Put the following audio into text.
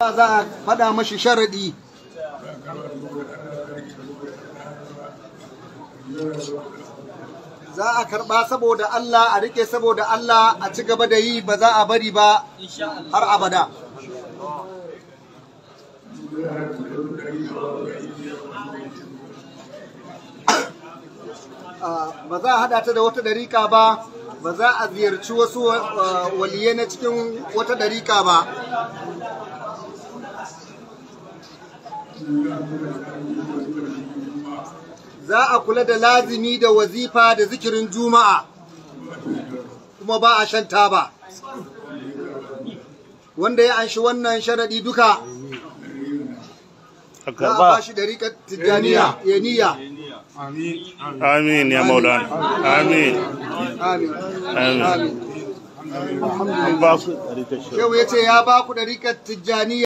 Za a faɗa mashi sharaɗi. Za a karɓa saboda Allah, a rike saboda Allah, a ci gaba da yi, ba za a bari ba har abada. Ba za a haɗa ta da wata ɗariƙa ba, ba za a ziyarci wasu waliyai na cikin wata ɗariƙa ba. Za a kula da lazimi da wazifa da zikirin Juma'a, kuma ba a shan taba. Wanda ya anshi wannan sharaɗi duka, za a ba shi ɗariƙar Tijjaniya ya niyya. Amin ya Maulana. Amin. Amin. Amin. Amin. An ba su ɗariƙar. Shehu ya ce ya ba ku ɗariƙar Tijjaniya.